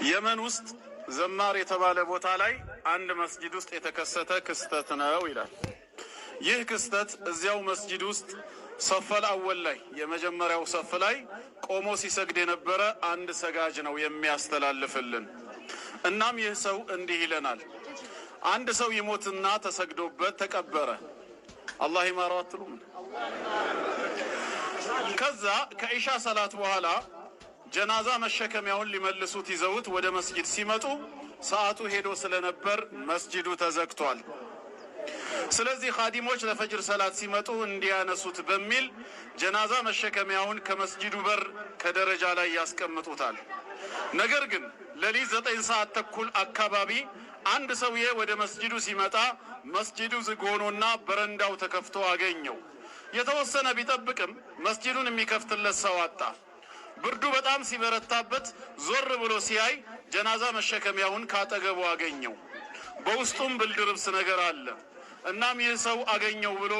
የመን ውስጥ ዘማር የተባለ ቦታ ላይ አንድ መስጂድ ውስጥ የተከሰተ ክስተት ነው ይላል። ይህ ክስተት እዚያው መስጂድ ውስጥ ሰፈል አወል ላይ፣ የመጀመሪያው ሰፍ ላይ ቆሞ ሲሰግድ የነበረ አንድ ሰጋጅ ነው የሚያስተላልፍልን። እናም ይህ ሰው እንዲህ ይለናል። አንድ ሰው ይሞትና ተሰግዶበት ተቀበረ። አላህ ይማረው አትሉም? ከዛ ከኢሻ ሰላት በኋላ ጀናዛ መሸከሚያውን ሊመልሱት ይዘውት ወደ መስጂድ ሲመጡ ሰዓቱ ሄዶ ስለነበር መስጂዱ ተዘግቷል። ስለዚህ ኻዲሞች ለፈጅር ሰላት ሲመጡ እንዲያነሱት በሚል ጀናዛ መሸከሚያውን ከመስጂዱ በር ከደረጃ ላይ ያስቀምጡታል። ነገር ግን ሌሊት 9:30 አካባቢ አንድ ሰውዬ ወደ መስጂዱ ሲመጣ መስጂዱ ዝግ ሆኖና በረንዳው ተከፍቶ አገኘው። የተወሰነ ቢጠብቅም መስጂዱን የሚከፍትለት ሰው አጣ። ብርዱ በጣም ሲበረታበት ዞር ብሎ ሲያይ ጀናዛ መሸከሚያውን ካጠገቡ አገኘው። በውስጡም ብርድ ልብስ ነገር አለ። እናም ይህ ሰው አገኘው ብሎ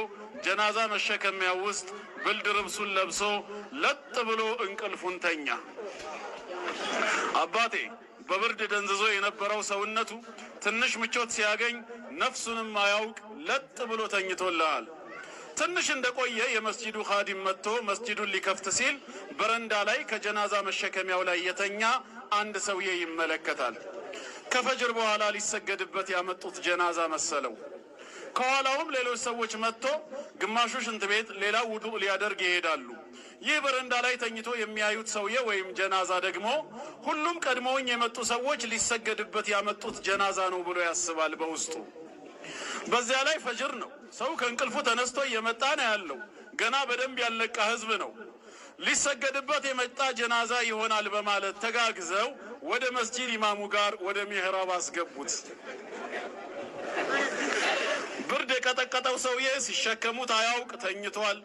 ጀናዛ መሸከሚያው ውስጥ ብርድ ልብሱን ለብሶ ለጥ ብሎ እንቅልፉን ተኛ። አባቴ፣ በብርድ ደንዝዞ የነበረው ሰውነቱ ትንሽ ምቾት ሲያገኝ ነፍሱንም አያውቅ ለጥ ብሎ ተኝቶልሃል። ትንሽ እንደቆየ የመስጂዱ ኻዲም መጥቶ መስጂዱን ሊከፍት ሲል በረንዳ ላይ ከጀናዛ መሸከሚያው ላይ የተኛ አንድ ሰውዬ ይመለከታል። ከፈጅር በኋላ ሊሰገድበት ያመጡት ጀናዛ መሰለው። ከኋላውም ሌሎች ሰዎች መጥቶ ግማሹ ሽንት ቤት፣ ሌላው ውዱእ ሊያደርግ ይሄዳሉ። ይህ በረንዳ ላይ ተኝቶ የሚያዩት ሰውዬ ወይም ጀናዛ ደግሞ ሁሉም ቀድመውኝ የመጡ ሰዎች ሊሰገድበት ያመጡት ጀናዛ ነው ብሎ ያስባል በውስጡ። በዚያ ላይ ፈጅር ነው። ሰው ከእንቅልፉ ተነስቶ እየመጣ ነው ያለው። ገና በደንብ ያልነቃ ህዝብ ነው። ሊሰገድበት የመጣ ጀናዛ ይሆናል በማለት ተጋግዘው ወደ መስጂድ ኢማሙ ጋር ወደ ሚህራብ አስገቡት። ብርድ የቀጠቀጠው ሰውዬ ሲሸከሙት አያውቅ ተኝቷል።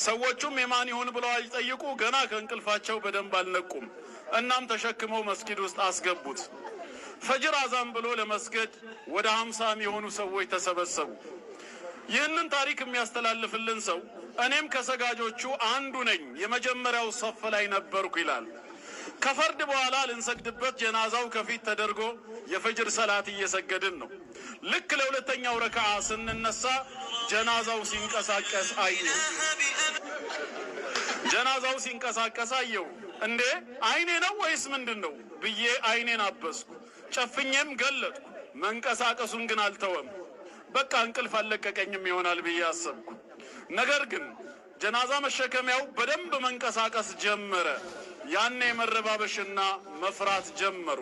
ሰዎቹም የማን ይሁን ብለው አይጠይቁ፣ ገና ከእንቅልፋቸው በደንብ አልነቁም። እናም ተሸክመው መስጊድ ውስጥ አስገቡት። ፈጅር አዛን ብሎ ለመስገድ ወደ 50 የሚሆኑ ሰዎች ተሰበሰቡ። ይህንን ታሪክ የሚያስተላልፍልን ሰው እኔም ከሰጋጆቹ አንዱ ነኝ፣ የመጀመሪያው ሰፍ ላይ ነበርኩ ይላል። ከፈርድ በኋላ ልንሰግድበት ጀናዛው ከፊት ተደርጎ የፈጅር ሰላት እየሰገድን ነው። ልክ ለሁለተኛው ረክዓ ስንነሳ ጀናዛው ሲንቀሳቀስ አየሁ። ጀናዛው ሲንቀሳቀስ አየሁ። እንዴ፣ አይኔ ነው ወይስ ምንድን ነው ብዬ አይኔን አበስኩ። ጨፍኜም ገለጥኩ። መንቀሳቀሱን ግን አልተወም። በቃ እንቅልፍ አልለቀቀኝም ይሆናል ብዬ አሰብኩ። ነገር ግን ጀናዛ መሸከሚያው በደንብ መንቀሳቀስ ጀመረ። ያኔ መረባበሽና መፍራት ጀመሩ።